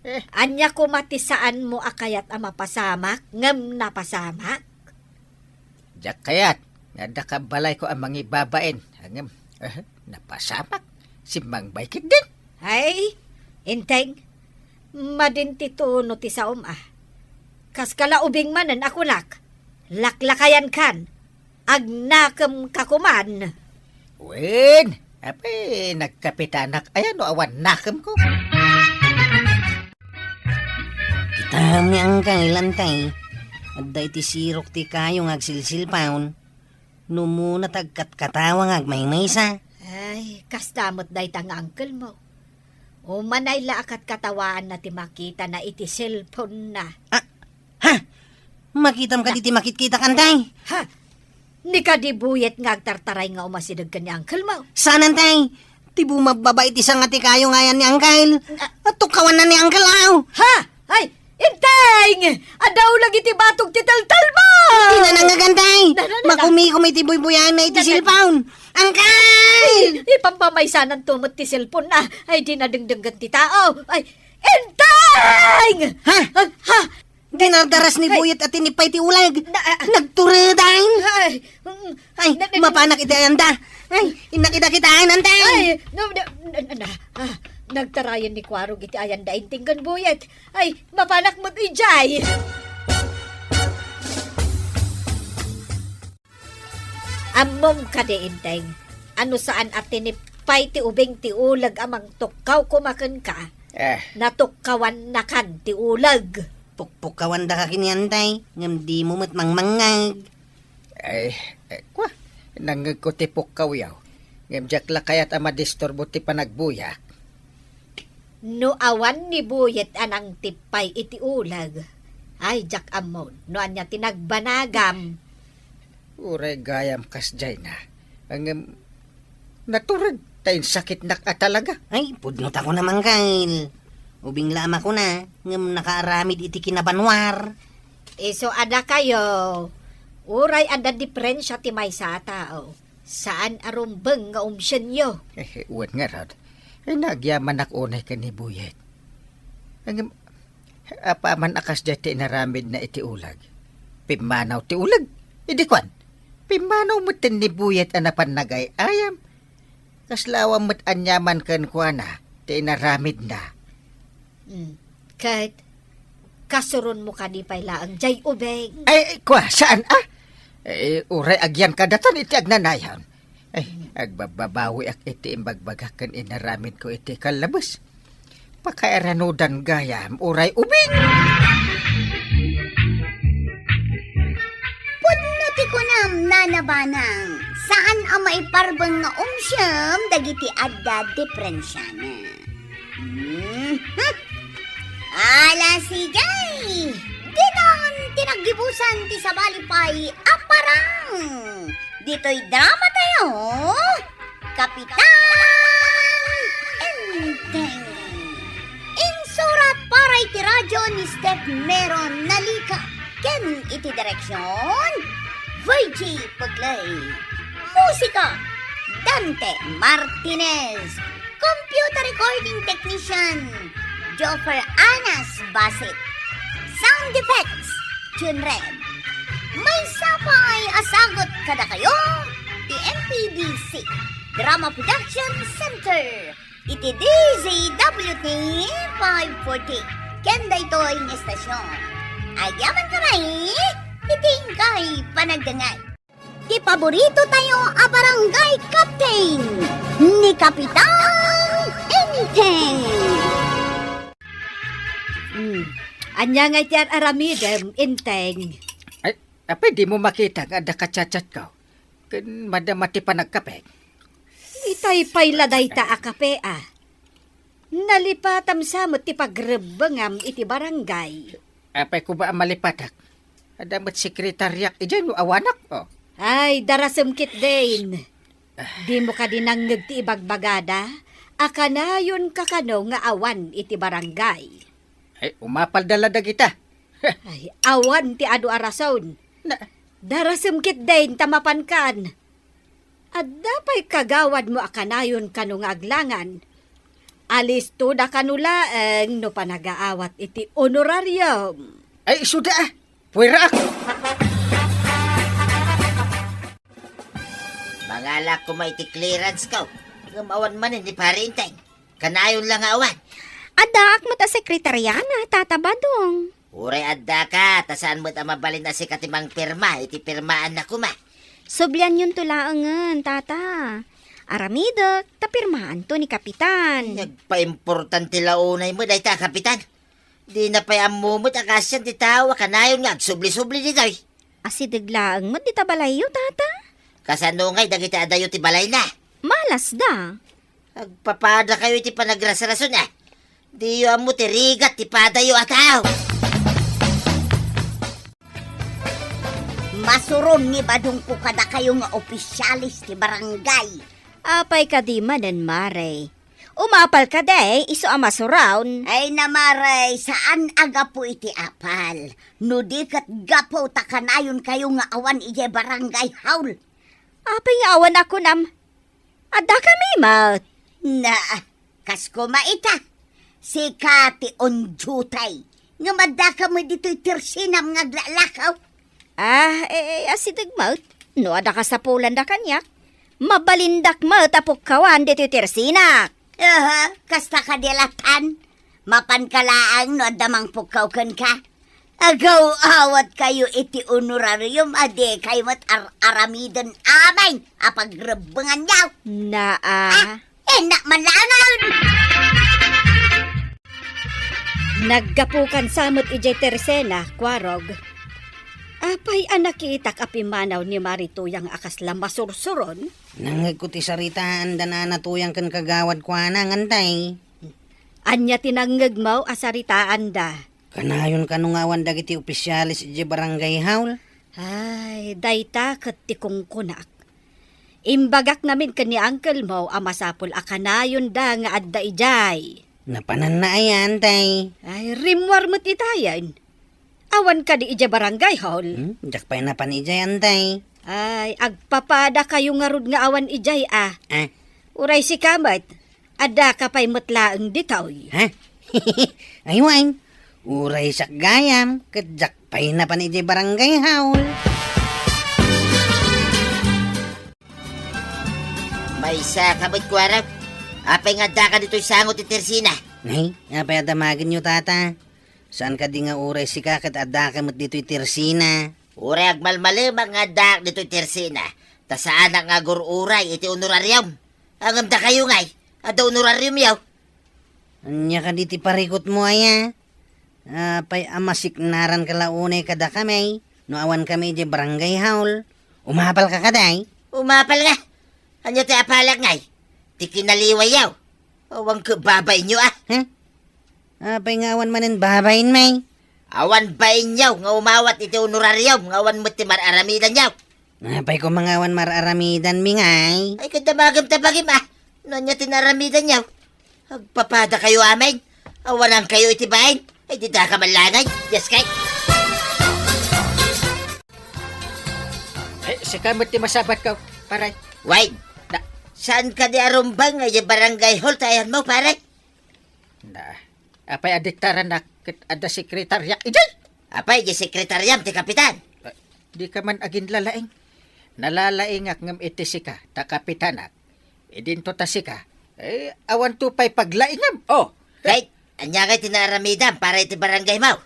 Eh. Ania koma ti saanmo a kayat a mapasamak, ngem napasamak? Diak kayat nga adda kabalayko a mangibabain, ngem, eh, napasamak. Simmangbay ketdin. Ay, Enteng, madin ti tono ti saom, a. Kas kala ubing manen a kunak, laklakayankan. Agnakemka koman. Wen, apay nagkapitanak aya no awan nakemko? Kitam ni Angkel, Antay. Adda iti sirok ti kayo nga agsilsilpaon. Numuna ta agkatkatawa nga agmaymaysa. Ay, kasta met dayta nga angkelmo. Umanay la a katkatawaanna ti makitana iti cellphone-na. Ah, ha? Makitam kadi ti makitkitak, Antay? Ha? Ni kadi Buyet nga agtartaray nga umasideg ken ni angkelmo? Saan, Antay? Ti bumababa iti sanga ti kayo nga ayan ni Angkel. Ah. At tukawanna ni Angkel, aw. Ha? Ay, Enteng! Adda uleg iti batog ti teltelmo! Di na nangngeg, Antay. Na, na, na, na. Makumikom iti buybuyaenna iti Na, na. cellphone. Angkel! Ipampamaysananto met ti cellphone-na. Ay, di nadengdenggen ti tao. Ay, Enteng! Ha? Ah, ha? Dinardaras ni Ay. Buyet a tinipay ti uleg. Na, ah, ah. Nagturedan. Ay, mm, Ay, na, na, mapanak iti ayanda. Ay, innak ida kitaen, Antay. Ay, no, no, na, na, na, ah, nagtarayan ni Kuarog iti ayanda, Enteng ken Buyet. Ay, mapanak met idiay. Ammom kadi, Enteng, a no saan a tinipay ti ubing ti uleg a mangtukkaw koma kenka, Eh. natukkawannakan ti uleg. Pukpukkawandaka ken ni Antay, ngem dimo met mangmangngeg. Ay, eh, kwa, nangngegko ti pukkawyo, ngem diak la kayat a madisturbo ti panagbuyak. No awan ni Buyet a nangtipay iti uleg, ay, diak ammon no ania ti nagbanagam. Uray gayam kasdiay na, ngem natured ta insakitnak a talaga. Ay, pudno ta kuna, Angkel. Ubing la a makuna, ngem nakaaramid iti kinabanwar. Isu a dakayo, uray adda diferensia ti maysa a tao, saan a rumbeng nga umsienyo. Eh, wen ngarud, ay nagyamanak unay ken ni Buyet. Ngem, apaman a kasdiay ti inaramidna iti uleg, pimmanaw ti uleg. Idi kuan, pimmanaw met ni Buyet a napan nagay-ayam. Kasla awan met aniaman kenkuana ti inaramidna. Mm. Ket kasuronmo kadi pay laeng diay ubing. Ay, kua, saan a? Eh, uray agyan kadatan iti agnanayon. Ay, agbabbabawiak iti imbagbagak ken inaramidko iti kallabes. Pakairanudan gayam, uray ubing! Pudno ti kunam, Nana Banang, saan a maiparbeng nga umsiem dagiti adda diferensiana. Mhm. Ala, sige! Ditan ti naggibusan ti sabali pay a parang! Ditoy drama tayo, Kapitan Enteng. Insurat para iti radyo ni Steph Meron Nalica ken iti direksyon, Virgie Puglay. Musika, Dante Martinez. Computer recording technician, Joffer Anas Basit. Sound effects, Junred. Maysa pay a sagut kadakayo ti M P B C Drama Production Center iti D Z W T five forty ken daytoy nga estasyon. Agyaman kami iti inkay panagdengngeg. Ti paborito tayo a barangay captain, ni Kapitan Enteng. Hmm. Ania ngay ti ar-aramidem, Enteng? Ay, apay dimo makita nga adda ka-chat-chat ko? Ken madama ti panagkape. Itay pay la dayta a kape, a. Nalipatam sa met ti pagrebbengam iti barangay. Apay koma a malipatak? Adda met sekretariak idiay no awanak, o. Ay, darasem ketdin. Dimo kadi nangngeg ti ibagbagada a kanayonka kano nga awan iti barangay? Ay, umapalda la dagita. Ay, awan ti adu a rason. Na- Darasem ketdin ta mapankan. Adda pay kagawadmo a kanayon kano nga aglangan. Alisto da kano laeng no panagaawat iti honorarium. Ay, isuda, ah. Puweraak. Mangalak koma iti clearance ko. Ngem awan manen ni Pare Enteng. Kanayon la nga awan. Addaak met a sekretariana, Tata Badong. Uray addaka, ta saan met a mabalin a sika ti mangpirma iti pirmaanna koma. Sublianyonto laengen, Tata. Aramidek, ta pirmaanto ni Kapitan. Nagpaimportante la unay met dayta, Kapitan. Dina pay ammo met a kaasian ti tao a kanayon nga agsubli-subli ditoy. Asideg laeng met dita balayyo, Tata. Kasano ngay dagiti adayo ti balayna? Malasda. Agpapadakayo iti panagrasrason, a. Diyo ammo ti rigat ti padayo a tao. Masuron ni Badongko kadakayo nga opisyales ti barangay. Apay kadi manen, Mare? Umapal kadi, isu a masuron? Ay na, Mare, saan a gapu iti apal. No di ket gapu ta kanayonkayo nga awan idiay barangay hall. Apay nga awan a kunam? Addakami met. Na, kas koma ita. Sika ti on duty. Ngem addaka met ditoy tersinam nga aglalakaw. Ah, eh, eh, asideg met. No adda kasapulanda kaniak, mabalindak met a pukkawan ditoy tersinak. Aha, kasta kadi latan? Mapanka laeng no adda mangpukkaw kenka. Agaw-awatkayo iti honorarium a dikay met ar-aramiden amin a pagrebbenganyo. Naa. Ah, innak man laengen. Naggapukan sa met idiay tersena, Kuarog. Apay a nakitak a pimmanaw ni Mari Tuyang a kasla masursuron? Nangngegko ti saritaanda nana Tuyang ken kagawad kuana, Antay. Ania ti nangngegmo a saritaanda? Kanayon kano nga awan dagiti opisyales idiay barangay hall? Ay, dayta ket ti kunkunak. Imbagak ngamin ken ni uncle mo a masapul a kanayonda nga adda idiay. Napananna aya, Antay? Ay, rimmuar met itayen. Awan kadi idiay barangay hall? Hmm, diak pay napan idiay, Antay. Ay, agpapadakayo ngarud nga awan idiay, a. Ah. Uray sika met. Addaka pay met laeng ditoy. Ha? Ay, wen. Uray siak gayam, ket diak pay napan idiay barangay hall. Maysa ka met, Kuarog. Apay nga addaka ditoy sango ti tersina? Nay, apay a damagenyo, Tata? Saan kadi nga uray sika ket addaka met ditoy tersina? Uray agmalmalemak nga addaak ditoy tersina, ta saanak nga agur-uray iti honorarium. Ngem dakayo ngay, adda honorariumyo? Ania kadi ti parikutmo aya? Apay a masiknaranka la unay kadakami no awankami idiay barangay hall? Umapalka kadi? Umapal nga. Ania ti apalak ngay? Ti kinaliwayyo. Awan ket babainyo, a. Ha? Apay nga awan manen babain, may? Awan bainyo nga umawat iti honorarium nga awan met ti mar-aramidanyo. Apay koma nga awan mar-aramidanmi, ngay? Ay, ket damagem ta bagim, a. No ania ti naaramidanyo? Agpapadakayo amin. Awanankayo iti bain. Ay, didaka man laeng. Yes, kay. Eh, sika met ti masabatko, pare. Wait. Da, saan kadi a rumbeng idiay barangay hall ti ayanmo, pare? Da, apay a diktaranak ket adda sekretaryak idiay? Apay idiay sekretariam ti kapitan? Eh, dika man aginlalaing. Nalalaingak ngem iti sika, ta kapitanak. Idinto ta sika, eh, awanto pay paglaingam. Oh. Kay, ania ngay ti naaramidam para iti barangaymo?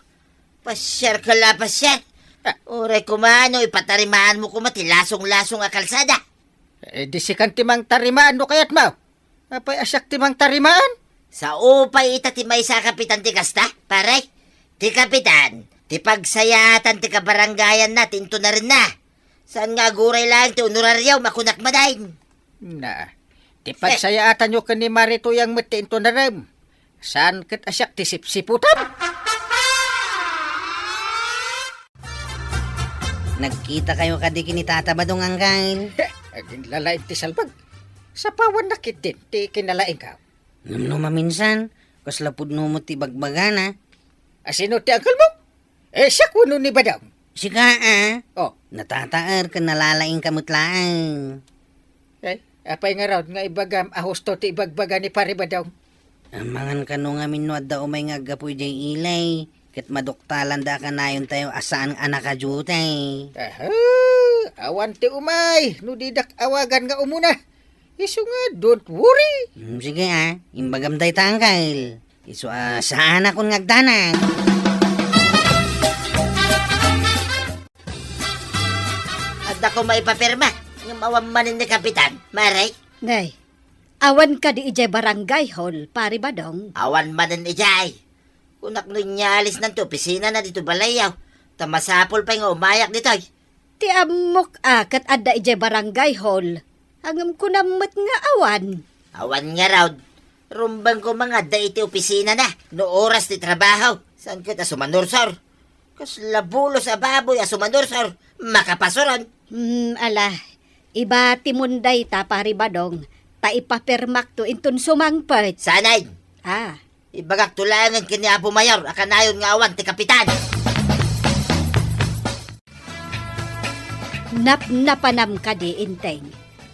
Pasiarka la a pasiar. Ah. Uray koma no ipatarimaanmo koma ti lasong-lasong a kalsada. Eh, di sikan ti mangtarimaan no kayatmo. Apay a siak ti mangtarimaan? Sao pay ita ti maysa a kapitan ti kasta, pare? Ti kapitan, ti pagsayaatan ti kabarangayanna ti intonarenna. Saan nga aguray laeng ti honorarium a kunak manen? Na, ti pagsayaatanyo ken ni Mari Tuyang met ti intonarem. Saan ket a siak ti sipsiputam? Nagkitakayo kadi ken ni Tata Badong, Angkel? Aginlalaing ti salbag. Sapawannak ketdin ti kinalaingko. Ngem no maminsan, kasla pudno met ti ibagbagana. A sino ti angkelmo? Eh, siak wenno ni Badong? Sika, a. Oh. Natataer ken nalalaingka met laeng. Eh, apay ngarud nga ibagam a husto ti ibagbaga ni Pare Badong? Amangan kano ngamin no adda umay nga aggapu idiay ilay, ket maduktalanda a kanayontayo a saan a nakadiutay. Aha, awan ti umay, no didak awagan nga umuna. Isu nga, don't worry. Hmm, sige, ah, imbagam dayta, Angkel. Isu a saanakon nga agdanag. Adda koma ipapirma, ngem awan manen ni Kapitan, Mare. Nay, awan kadi idiay barangay hall, Pari Badong? Awan manen idiay. Kunak no inyalisnan ti opisinana ditoy balayyo, ta masapul pay nga umayak ditoy. Ti ammok a ket adda idiay barangay hall. Ngem kunam met nga awan. Awan ngarud. Rumbeng koma nga adda iti opisinana no oras ti trabaho. Saan ket a sumanursor? Kasla bulos a baboy a sumanursor. Makapasuron. Hmm, ala. Ibatimon dayta, Pari Badong, ta ipapirmakto inton sumangpet. Saan? Ah. Ibagakto laengen ken ni Apo Mayor a kanayon nga awan ti kapitan. Napnapanam kadi, Enteng,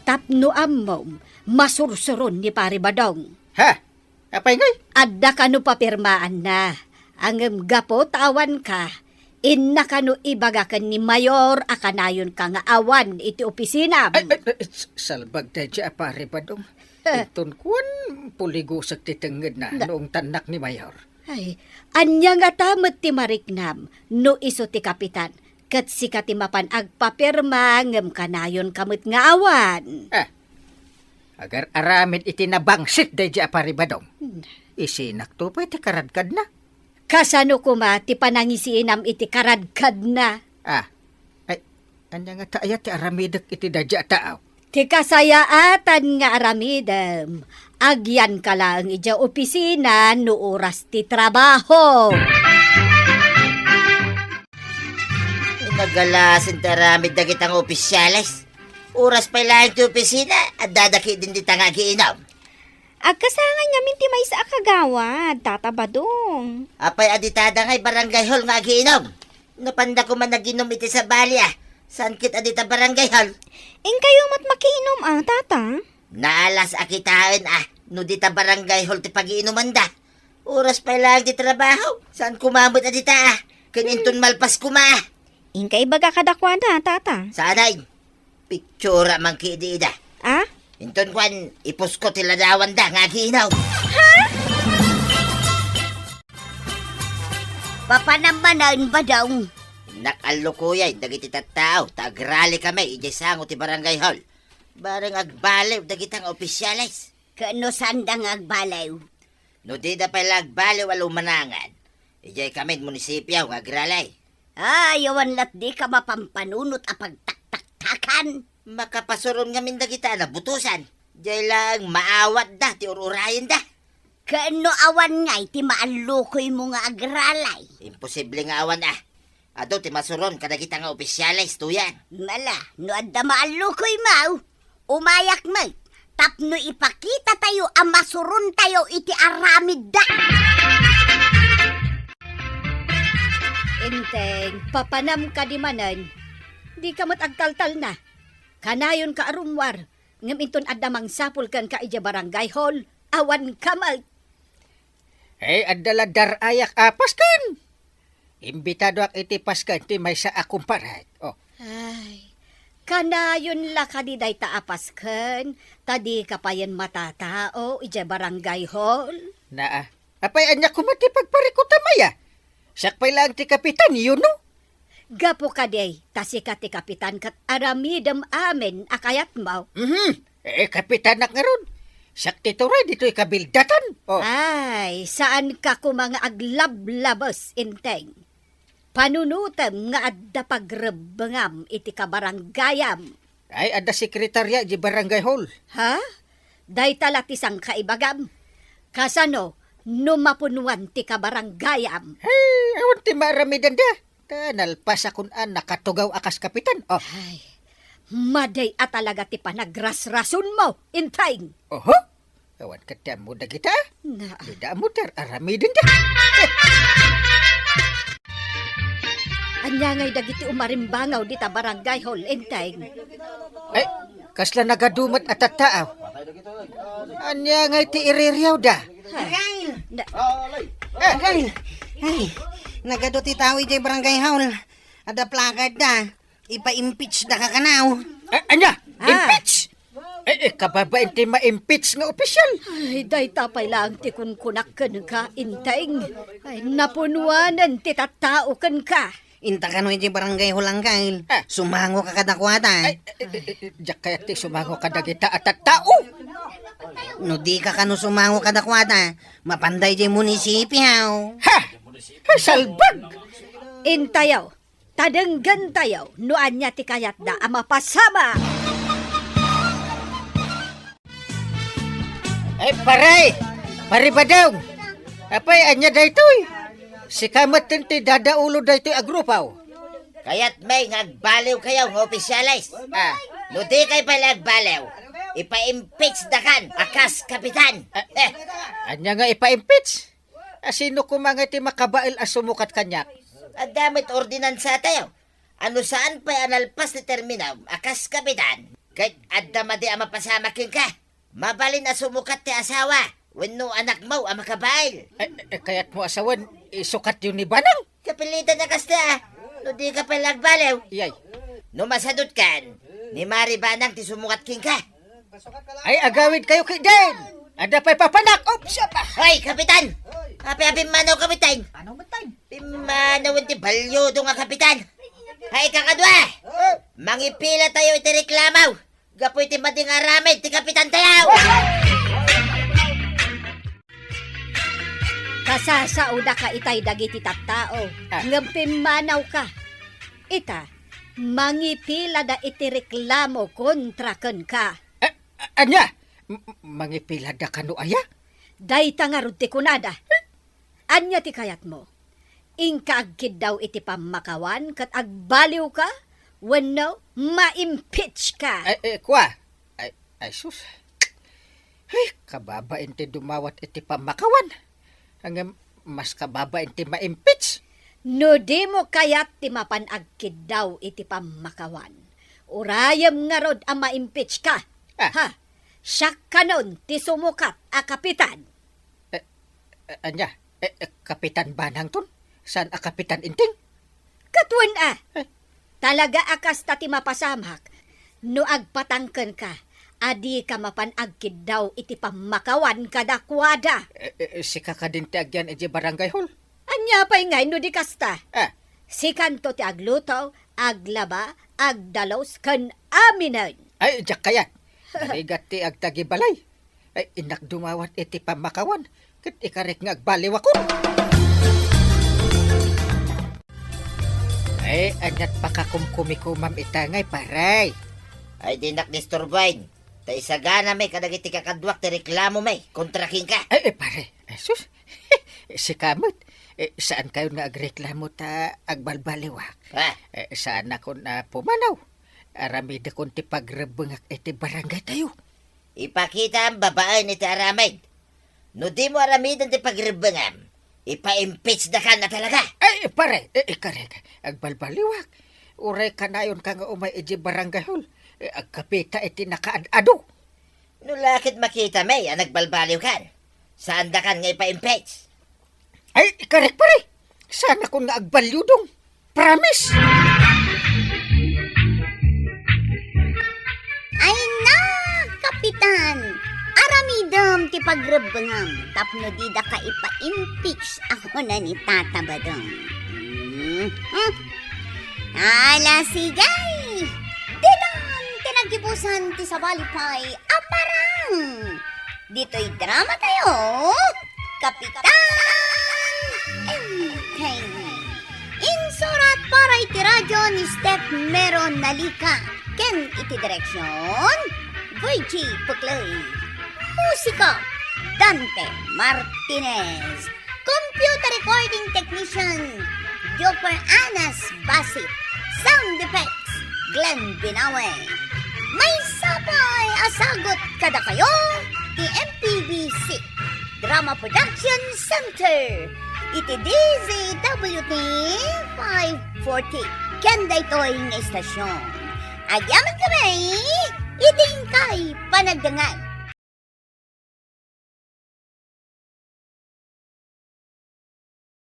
tapno ammom, masursuron ni Pari Badong. Ha? Apay ngay? Adda kano papirmaanna, ngem gapu ta awanka, inna kano ibaga ken ni Mayor a kanayonka nga awan iti opisinam. Ay, ay, ay, s-, salbag daydiay a Pari Badong. Inton kuan, puligusek ti tengngedna no ungtannak ni Mayor. Ay, ania ngata met ti mariknam no isu ti kapitan, ket sika ti mapan agpapirma ngem kanayonka met nga awan. Ah, agar-aramid iti nabangsit daydiay a Pari Badong. Hmm. Isinakto pay ti karadkadna. Kasano koma ti panangisinam iti karadkadna? Ah, ay, ania ngata aya ti aramidek iti daydiay a tao? Ti kasayaatan nga aramidem, agyanka laeng idiay opisina no oras ti trabaho. Ay, nagalasen ti aramid dagita nga opisyales. Oras pay laeng ti opisina, addada ketdin dita nga agiinom. Agkasangay ngamin ti maysa a kagawad, Tata Badong. Apay a ditada ngay barangay hall nga agiinom? Napanda koma naginom iti sabali a, saan ket a dita barangay hall? Inkayo met makiinom a, Tata? Naalas a kitaen a, no dita barangay hall ti pagiinomanda. Oras pay laeng ti trabaho, saan koma met a dita a, ken inton malpas koma a. Inka ibaga kadakuada, Tata. Saan ay? Pitsura man ketdi ida. Ah? Inton kuan, ipusko ti ladawanda nga agiinom. Ha? Papanam manen, Badong. Innak allukoyen dagiti tattao ta agrali kami idiay sango ti barangay hall. Bareng agbaliw dagita nga opisyales. Ket no saanda nga agbaliw? No dida pay la agbaliw a lumanangan, idiay kamin munisipio nga agrali. Ay, awan lat dika mapampanunot a pagtaktaktakan. Makapasuron ngamin dagita a nabutosan. Diay laeng maawatda ti ur-urayenda. Ken no awan ngay ti maallukoymo nga agralay? Imposible nga awan a. Adu ti masuron kadagita nga opisyales, tuyan. Mala, no adda maallukoymo, umayak met tapno ipakitatayo a masurontayo iti aramidda. Enteng, papanam kadi manen, dika met agtaltalna. Kanayonka a rummuar, ngem inton adda mangsapul kenka idiay barangay hall, awanka met. Eh, adda la dar-ayak a pasken. Imbitadoak iti pasken ti maysa a kumparek. Oh. Ay, kanayon la kadi dayta a pasken, ta dika payen matatao idiay barangay hall? Naa, apay ania koma ti pagparikut a maya? Siak pay laeng ti kapitan, you know? Gapu kadi, ta sika ti kapitan ket aramidem amin a kayatmo. Mhm. Eh, kapitanak ngarud. Siak ti turay ditoy kabildatan. Oh. Ay, saanka koma nga aglablabes, Enteng. Panunotem nga adda pagrebbengam iti kabaranggayam. Ay, adda sekretaria idiay barangay hall. Ha? Dayta la ti sangkaibagam. Kasano no mapunuan ti kabaranggayam? Ay, awan ti maaramidenda. Ta nalpasakon a nakatugaw a kas kapitan. Oh. Ay, madi a talaga ti panagrasrasonmo, Enteng. Oho. Awan ket ti ammo dagita. Na. Dida ammo ti ar-aramidenda. Ania ngay dagiti umarimbangaw dita barangay hall, Enteng? Ay, kasla nagadumat a tattaaw. Ania ngay ti iririawda? Barangay! Na- Alay! Barangay! Ay, nagadu ti tao idiay barangay hall. Adda placard da. Ipa-impeach da ka kanaw. A-, ania? Ah. Impeach? Eh, eh, kababain ti ma-impeach nga opisyal. Ay, dayta pay laeng ti kunkunak kenka, Inteng. Ay, napunuanen ti tattao kenka. Inta kano iti barangay hall, Angkel. Ah. Sumango ka kadakuada. Ay, eh, eh, eh, diak kayat ti sumango kadagita a tattao. No di ka kano sumango kadakuada, mapanda iti munisipyo. Ha? Ay, salbag! Intayo, ta denggentayo no ania ti kayatda a mapasamak. Ay, pare! Pare Badong! Apay, ania daytoy? Sika met ti dadaulo daytoy a grupo. Kayatmi nga agbaliwkayo nga opisyales. Ah. No dikay pay la agbaliw, ipa-impeach dakan a kas kapitan. Ah, eh. Ania nga ipa-impeach? A, sino koma ngay ti makabael a sumukat kaniak? Adda met ordinansatayo. A no saan pay a nalpas ti termino a kas kapitan, ket adda madi a mapasamak kenka. Mabalin a sumukat ti asawa wenno anakmo a makabael. Eh, eh, kayatmo a sawen, isukatyo ni Banang? Kapilitan a kasta, no dika pay la agbaliw. Iyay. No masadutkan, ni Mari Banang ti sumukat kenka. Ay, agawidkayo ketdin! Adda pay papanak! Oops, apa! Hoy, Kapitan! Api-api manaw, Kapitan! Ano, Kapitan? Pimmanawen ti baliwdong a kapitan! Hay, kakadua! Mangipilatayo iti reklamo! Gapu iti madi nga aramid ti kapitantayo! Kasasaodaka itay dagiti tattao, Ah. ngem pimmanawka. Ita, mangipilada iti reklamo kontra kenka. A-, a-, ania? M-, m-, mangipilada kano aya? Dayta ngarud ti kunada. Ania ti kayatmo? Inka agkiddaw iti pammakawan ket agbaliwka wenno ma-impeachka? Ay, eh, kua. Ay, ay, sus. Ay, kababain ti dumawat iti pammakawan. Ngem mas kababain ti ma-impeach. No dimo kayat ti mapan agkiddaw iti pammakawan, urayem ngarud a ma-impeachka. Ah. Ha? Siak kanon ti sumukat a kapitan. Eh, eh, ania? Eh, eh, Kapitan Banangton? Saan a Kapitan Inting? Ket wen a. Eh. Talaga a kasta ti mapasamak no agpatang kenka a dika mapan agkiddaw iti pammakawan kadakuada. Eh, eh, sika kadin ti agyan idiay barangay hall? Ania pay ngay no di kasta? Ah. Sikanto ti agluto, aglaba, agdalus, ken aminen. Ay, diak kayat. Narigat ti agtagibalay. Ay, innak dumawat iti pammakawan, ket ikarek nga agbaliwakon. Ay, aniat pakakumkumikumam ita ngay, pare? Ay, dinak disturbaen. Ta isaganami kadagiti kakaduak ti reklamomi kontra kenka. Ay, eh, pare. Ay, sus. Sika met. Eh, saankayon nga agreklamo ta agbalbaliwak? Ah. Eh, saanakon a pumanaw. Aramidakon ti pagrebbengak iti barangaytayo. Ipakitaam babaen iti aramid. No dimo aramiden ti pagrebbengam, ipa-impeach dakan a talaga. Ay, pare, eh, ikarek, agbalbaliwak. Uray kanayonka nga umay idiay barangay hall, eh, agkapita iti nakaad-ado. No la ket makitami a nagbalbaliwkan, saandakan nga ipa-impeach. Ay, ikarek, pare. Saanakon nga agbalbaliwdong. Promise! Ay na, Kapitan! Aramidem ti pagrebbengam tapno didaka ipa-impeach a kuna ni Tata Badong. Mhm. Ala, sige! Ditan ti nagibusan ti sabali pay a parang! Ditoy dramatayo, Kapitan Enteng. Insurat para iti radio ni Steph Mero Nalica ken iti direksion, Virgie Puclay. Musika, Dante Martinez. Computer recording technician, Joper Anas Basit. Sound effects, Glenn Binawe. Maysa pay a sagut kadakayo ti M P B C Drama Production Center iti D Z W T five forty ken daytoy nga istasyon. Agyamankami iti inkay panagdengngeg.